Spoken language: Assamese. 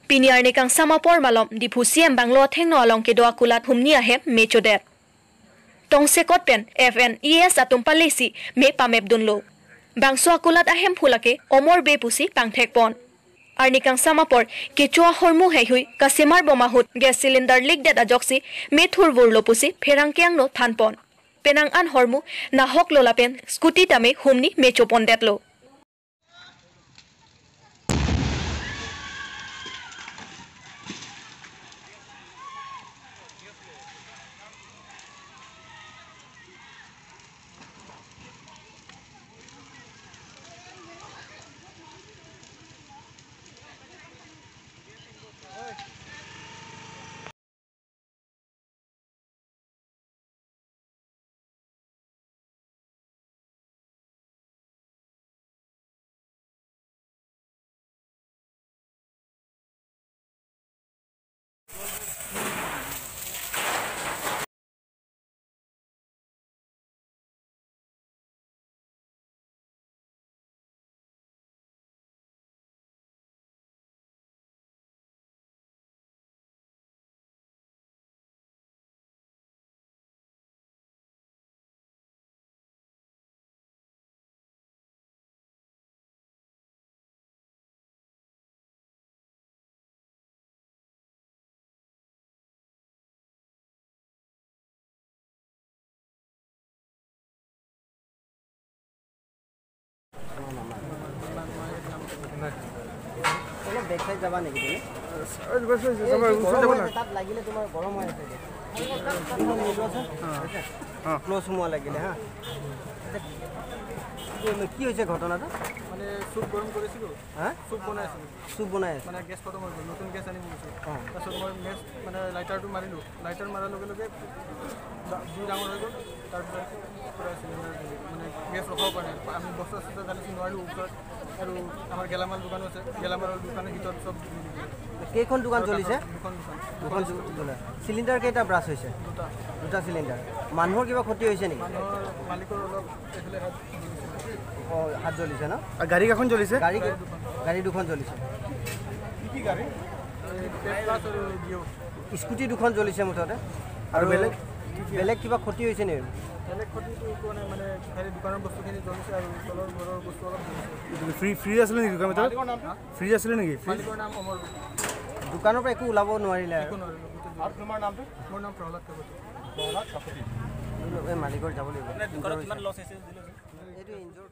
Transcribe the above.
Pini arni kang sama por malom Diphu CM banglo athengno along ke doa kulat humni ahem mechodet. Tongsekot pen FNES atum palesi me pamep dunlo. Bangso akulat ahem phulake omor be pusi pangthek pon. Arni kang sama por kechoa hormu hehui kasemar bomahut gas cylinder leak det ajoksi me thur vorlo pusi pherang no thanpon. Penang an hormu nahok lolapen scooty tame humni mechopon detlo. Back side যাবা নেকি তুমি? তাত লাগিলে তোমাৰ গৰম হৈ আছে। ক্ল'জ সোমোৱা লাগিলে। হা, কি হৈছে ঘটনাটো? মানে চুপ গৰম কৰিছিলোঁ, হা, চুপ বনাই আছিলোঁ, চুপ বনাই আছিলোঁ, মানে গেছ খতম হৈ গ'ল, নতুন গেছ আনিব গৈছোঁ। তাৰপিছত মই মেচ মানে লাইটাৰটো মাৰিলোঁ, লাইটাৰ মাৰাৰ লগে লগে জুই ডাঙৰ হৈ গ'ল। তাৰপিছত পূৰা চিলিণ্ডাৰ মানে গেছ ৰখাব পৰা নাই, আমি বস্তা চস্তা ঢালিছোঁ, নোৱাৰিলোঁ ওচৰত। আৰু আমাৰ গেলামাল দোকানো আছে, গেলামালৰ দোকানৰ ভিতৰত চব। কেইখন দোকান জ্বলিছে? দুখন দোকান। দুখন জ্বলে। চিলিণ্ডাৰ কেইটা ব্ৰাছ হৈছে? দুটা। দুটা চিলিণ্ডাৰ। মানুহৰ কিবা ক্ষতি হৈছে নেকি? মানুহৰ মালিকৰ অলপ এইফালে হাত জ্বলিছে। অঁ, হাত জ্বলিছে ন? গাড়ী কেইখন জ্বলিছে? গাড়ী দুখন জ্বলিছে। কি কি গাড়ী? স্কুটি দুখন জ্বলিছে মুঠতে। আৰু বেলেগ বেলেগ কিবা ক্ষতি হৈছে নেকি? বেলেগ ক্ষতিটো একো নাই, মানে খালি দোকানৰ বস্তুখিনি জ্বলিছে আৰু তলৰ ঘৰৰ বস্তু অলপ জ্বলিছে। ফ্ৰিজ আছিলে নেকি দোকানৰ ভিতৰত? ফ্ৰিজ আছিলে নেকি? মালিকৰ নাম অমৰ। দোকানৰ পৰা একো ওলাব নোৱাৰিলে? একো নোৱাৰিলোঁ। আৰু তোমাৰ নামটো? মোৰ নাম প্ৰহ্লাদ কাকতি। প্ৰহ্লাদ কাকতি। এই মালিকৰ যাব লাগিব। দোকানত কিমান লছ হৈছে? এইটো ইনজোৰ।